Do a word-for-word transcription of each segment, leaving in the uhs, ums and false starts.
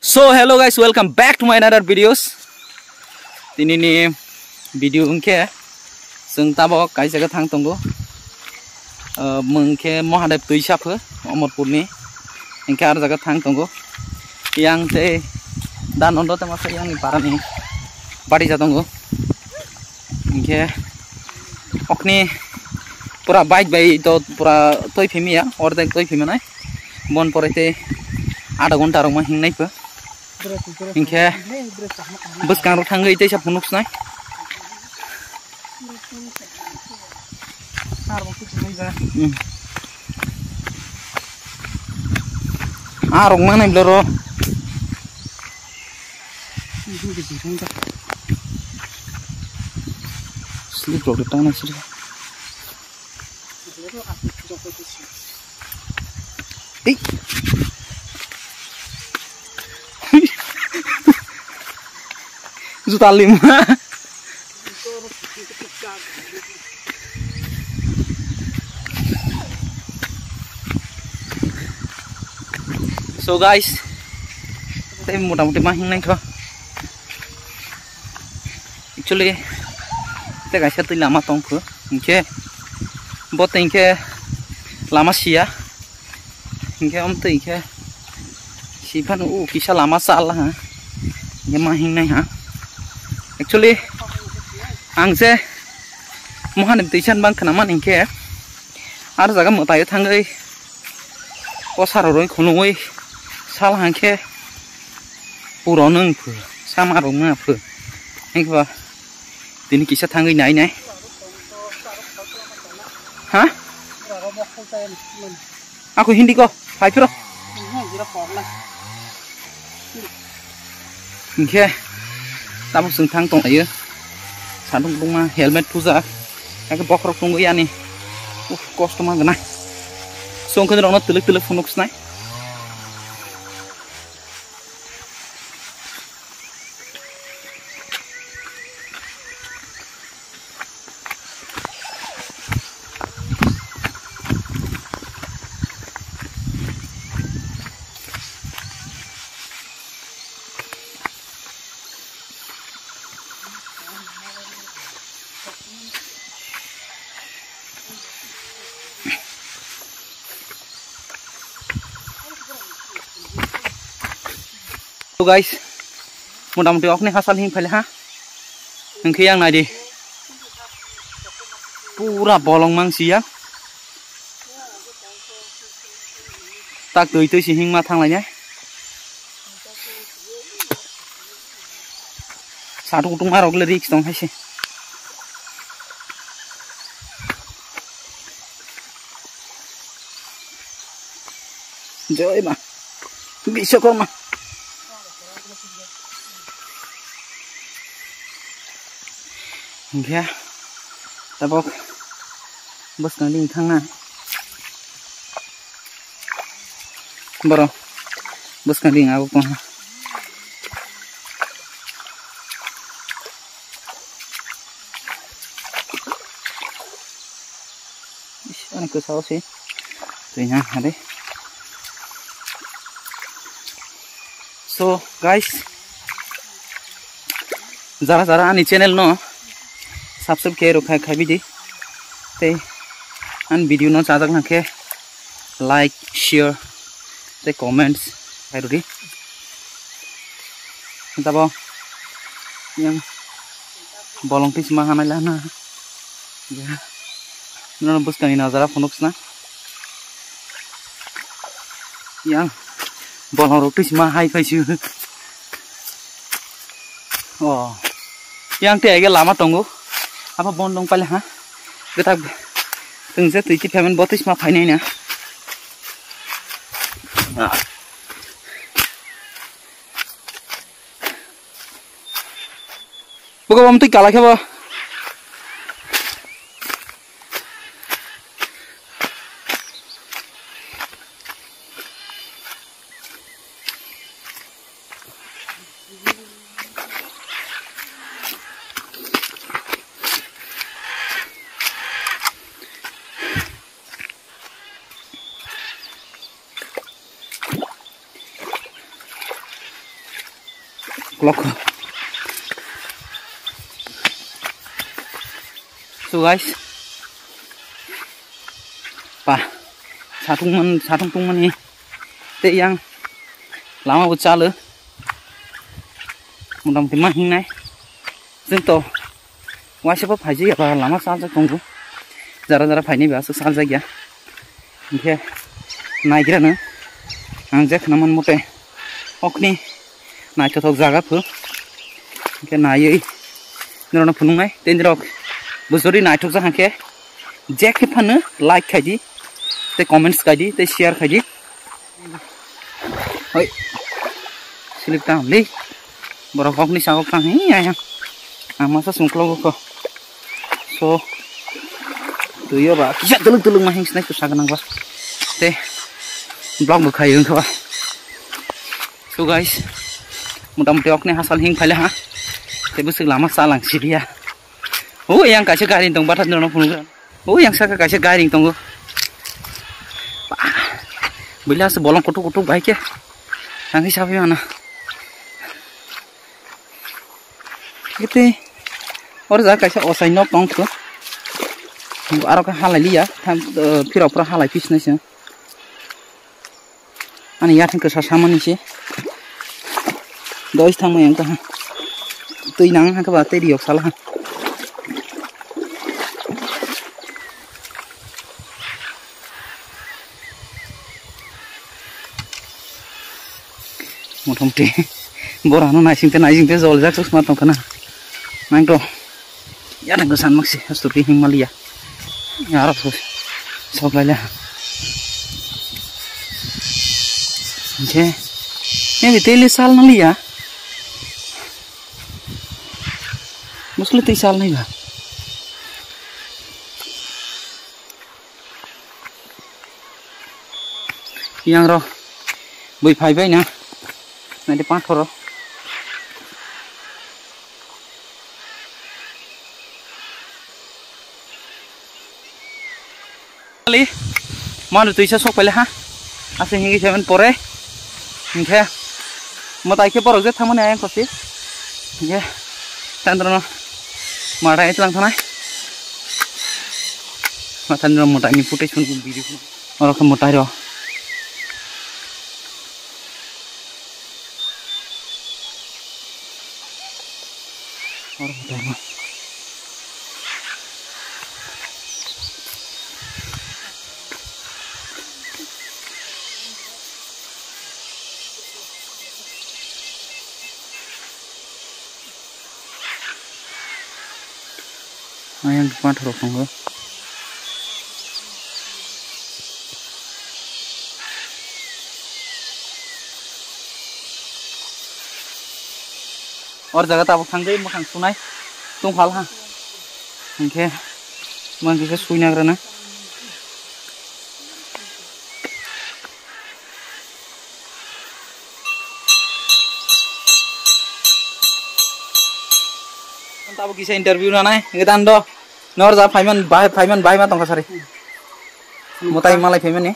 So hello guys, welcome back to my another videos. Tini ni video hwnkhe chwng tabok kaisa khe thang tongo. Ah, mung khe Mahadev twi sapho Omorpur ni. Hwnkhe ar jaga thang tongo. Yang tei dan ondo tei masa yang ni para ni bari ja tongo. Hwnkhe okni pura bike bai to pura toi phimiya, ordek toi phimanai. Bon pore tei adha ghonta rok ma hingnai pho. Hwnkhe bwskang rok thangwi teisa phunuk snai. Hmm. Ah, rok manai blo ro. Slip rok tangnai sidi. Ei. Juta lima. So guys, tei motamuti ma hingnai kho. Actually, tei kaisa twi lama tong kho. Hinkhe bo tei hinkhe lama siya. Hinkhe omo twi hinkhe siphano o kisa lama chal ha. Hinkhe ma hingnai ha. Actually, ang je Mahadev twi san bang khna mani hinkhe ar jaga mwtai thangwi o sara rwi khulungwi sal hangkhe puro nwng phu sama rok ma phu. Hinkhe ba tini kisa thangwi nai nai. Ha? Ako Hindi ko, phai phiro. Hinkhe tabuk chwng thang tong laio. Sadung bungma helmet phuja. Ake bokhorok tungwi ani. Uf, kosto ma gwnang. Songkhe rokno twlwk twlwk phunuk snai. So guys, motamuti okni hasal hing phaile ha. Hwnkhe yang naidi. Pura bolong mangsi ya. Tak twi twi si hingma thanglainai. Satung tung marok le risk tong hai se. Joy ma. Biswakarma. Hinkhe tabok bwskang ding thangna. Boro bwskang ding abo tongha. Ish, ani kwchao se twi ha hade. So guys, jara jara ani channel no subscribe khe rwkha khai bidi tei ani video no chajak nangkhe like, share tei comments khai rwdi. Tabo yang bolong twi sima hanai lana. Nono bwskangni najara phunuk sna. Yang bolong rok twi sima hai phai su. Oh. Yang tei age lama tongo. Apa bon dong pale ha. Geta tengse twi ki payment bo twi sima phainai na. Ah. Buka bom twi kala khe bo. Lok. So guys, pa, satung man, satung tungmani tei yang lama bo chalo, motamoti ma hingnai. Chwng to waisa bo phaijak ya ba, lama chaljak tongo, jara jara phainai ba aswk chaljak ya. Hinkhe naigrano ang je khna man mote okni naithothok jaga pho. Hinkhe naiwi norokno phunuknai tei norok bujuri naithokjak hinkhe je khe phano like khaidi tei comments khaidi tei share khaidi. Hoi. Slip tang li. Borok kokni sagok tang hi ayang. Ang masa sungklo ko. So. Tuyo ba. Kisa tulung tulung ma hing snai tu saganang ba. Te. Vlog bo khai wngkha ba. So guys. Motamoti okni hasal hing phaile ha. Te bwswk lama chalang sidiya. O yang kaisa gari tong batha nono phunukha. O yang saka kaisa gairing tongo. Ba, buila se bolong kutuk kutuk bai khe. Tangwi sabi mana. Ite. Or ja kaisa osai nok tong kho. Aro khe halai liya. Tham, eh, phirok phra halai pis nai se. Ani yathang kwsa samani se. Dois thangmai ang kaha. Twi nang hangkhe ba tei riyok sala ha. Motamoti borano naisingte naisingte joljak chusma tongkhana. Nangto. Yathang kwsa nokse asturki hingmaliya. Aro so soklaila. Hinkhe. Maybe tei sal naliya. Musli tei sal naiba. Yang ro. Bui phai bai na. Nadi pathoro. Ali, manu tuisa sok pele ha. Ase hingi seven pore. Hinkhe. Mwtai khe borok je thangmani ayang kosi. Hinkhe. Tandrono. Mwtai tlang thanai. Matandro mwtai ni footage phone video phone. Oro khe mwtai ro. Oro mwtai ma. Ayang pathor rok tongo. Or jaga tabuk thangwi mwkhang sunai tongphal ha. Hinkhe mwkhang kisa suinagrana. Tabuk kisa interview nanai, ngedan do. Nor ja phaiman bai, phaiman bai ma tongkha sari. Mwtai malai phaimani.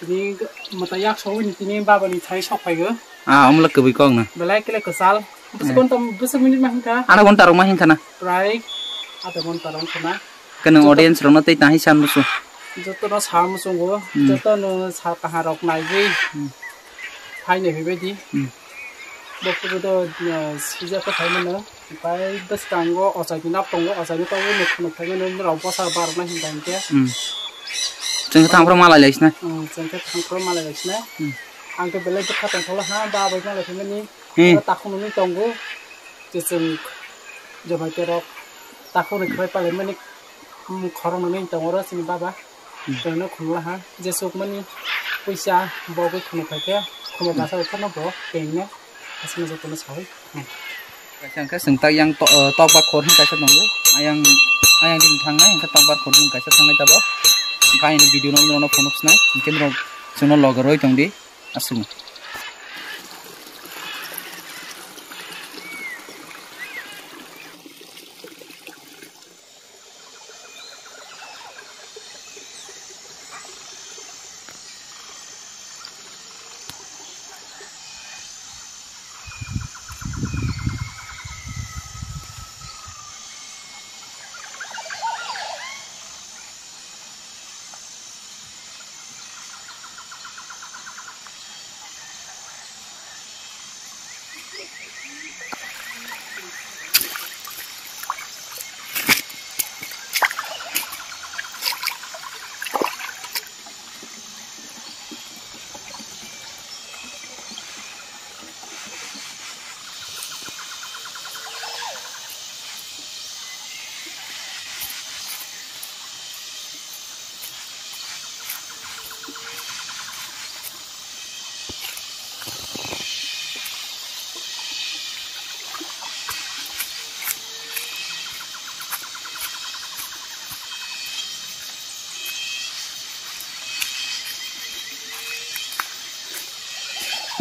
Tini mwtai yak sogwi ni tini baba ni thai sok phaigo. Ah, omla kwbui kok na. Belai kele kwchal. Bwswk ghonta, bwswk minute ma hinkha? Adha ghonta rok ma hinkha na. Prai adha ghonta rok hinkha na. Khe nwng audience rokno tei tangwi sa muchung? Jotono sa muchungo, hmm, jotono sa kaha rok naiwi, hmm, phainai phaibadi. Hmm. Bo kubudo, eh, sijak khe phaimano. Pai bwskango ochaini nap tongo, ochaini tongo, nuk nuk phaimano, norok bwsa barokna hinka hinkhe. Hmm. Chwng khe thangphru malai laisina. Hmm, chwng khe thangphru malai laisina. Hmm. Ang khe belai bwkha tongthokla ha, ba bai malai phaimani. Hmm. Takhuk nungwi tongo. Je chwng jomai terok takhuk ni khwlai palai mani, um, khorok nungwi tongo oro chini baba. Hmm. Chwngno khumla ha. Je chukmani puisa bogwi khunu phaikhe, khuma basa uphano bo pengno aswkno jotono sawi. Hmm. Kaisa hwnkhe chwng tak yang to-, uh, tokbar khor hwn kaisa tongo. Ayang, ayang din thangnai hwnkhe tokbar khor hwn kaisa thangnai tabok. Hwnkhe ayang video no, no, no phunuk sinai. Hwnkhe norok chwngno logarwi tongdi. Aswkno.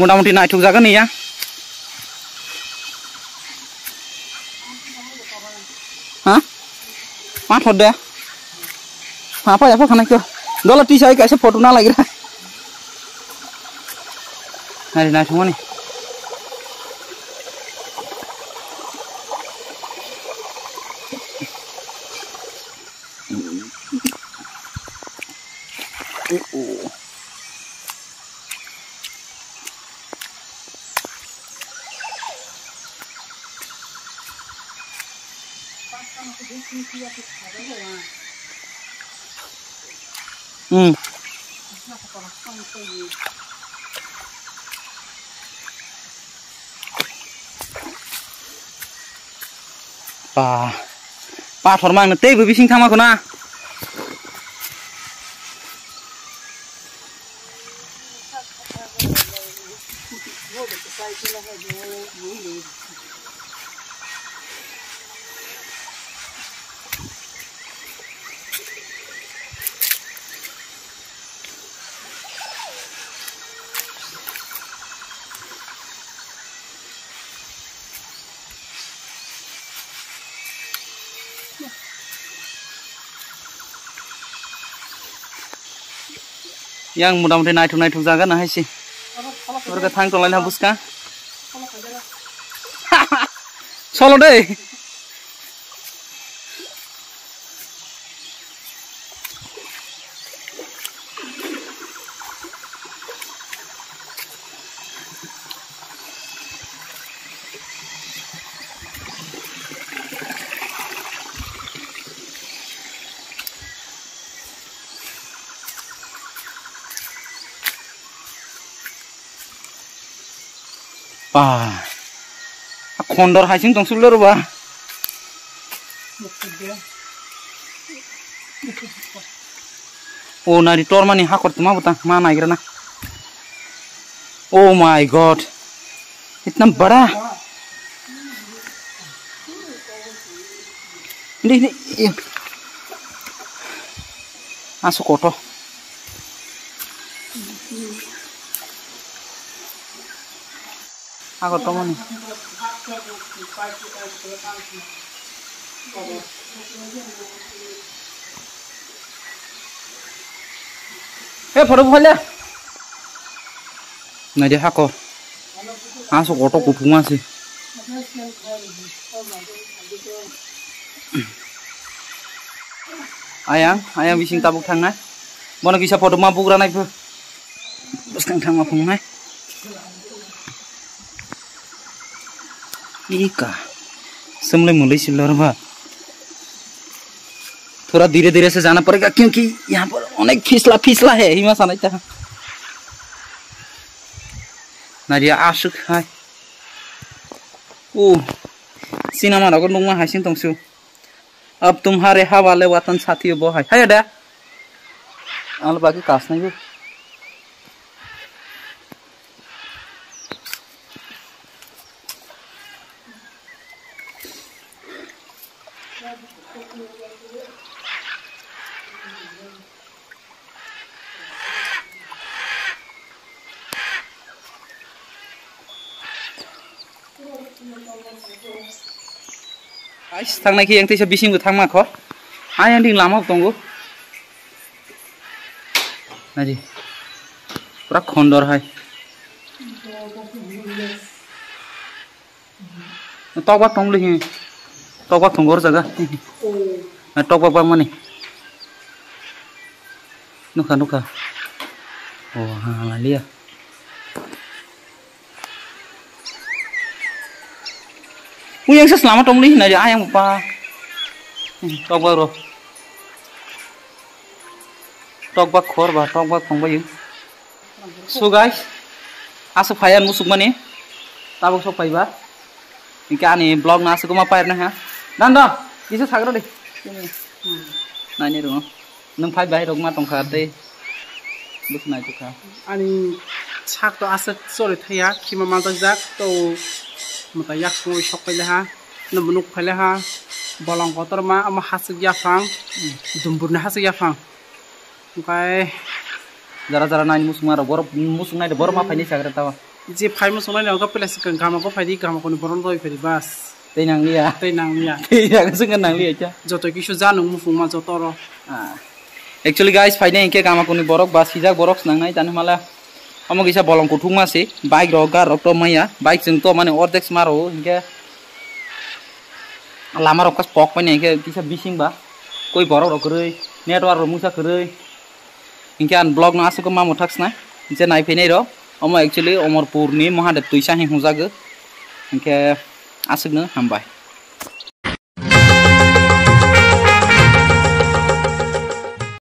Mota moti naithok jaga ni ya. Ha? Pathor de. Pha pha ya pha khana kyo. Dola tisa ai kaisa photo na lagira. Nari naithok mani. Hmm. Pa, pathor mang tei bo bising thangma khuna. Yang mota moti naithok naithok jaga na hai se. Oro khe thang tong lai na buska. Solo de. Ba. A khondor hai sing tong sulor ba. O nari tor mani hakor tuma buta ma naigra na. Oh my God. Itna bada. Ini, ini, iya. Asu koto. Ako tomoni. He photo bhale. Nai de hako. Aso koto kuphuma se. Ayang, ayang bising tabuk thangnai. Bono kisa photo ma bugra nai pho. Bwskang thangma phungnai. Ika. Sumle mulai silor ba. थोड़ा धीरे धीरे से जाना पड़ेगा, क्योंकि यहाँ पर अनेक फिसला फिसला है, hima sanai ta. Nadia asuk hai. O, cinema rogo nungma hai sing tongsu. Ab tumhare hawale watan sathi bo hai. Hai ada. Al bagi kas nai bo. Ais, thangnai khe yang teisa bising bo thangma kho. Ayang ding lama bo tongo. Naidi. Pura khondor hai. Tokbak tong le hi. Tokbak tong gor jaga. Na tokbak bang mani. Nukha, nukha. Oh, ha, ha, liya. Uyang sa selama tong le hi na, ayang pa. Tokbak ro. Tokbak khor ba, tokbak tong ba yung. So guys, aswk phai ang musuk mani, tabuk sok phai ba. Hingke ani vlog no aswk ma pair na ha. Dan do, kisa sagra de. Nai ni rung. Nung phai bai rok ma tong kha tei. Bus nai tu kha. Ani sak to aswk chori thaya, khima manjak jak to mata yak songwi sok phai le ha. Nang nuk phai le ha. Bolong kotor ma, ama haswk yaphang. Dumbur ni haswk yaphang. Okai. Jara jara nai musung ma rok, borok musung nai de borok ma phaini sagra tawa. Je phaima sonai ni oga pela sikang gama ko phaidi, gama koni boron roi phaidi bas. Tei nangliya. Tei nangliya. Tei nangliya, sengkha nangliya cha. Joto kisu janung mufung ma joto ro. Ah. Actually guys, phainai hinkhe gama koni borok ba sijak borok snangnai tani mala. Omo kisa bolong kuthuk ma se, bike rok gar rok to maya, bike chwng to mane ordek sma ro hinkhe lama rok kas pok painai hinkhe kisa bising ba. Koi borok rok kwrwi, network rok musa kwrwi. Hinkhe ang vlog no aswk ma mwthak sna, je nai phainai rok. Omo actually Omorpur ni Mahadev twisa hwnjago. Hinkhe aswk no hambai.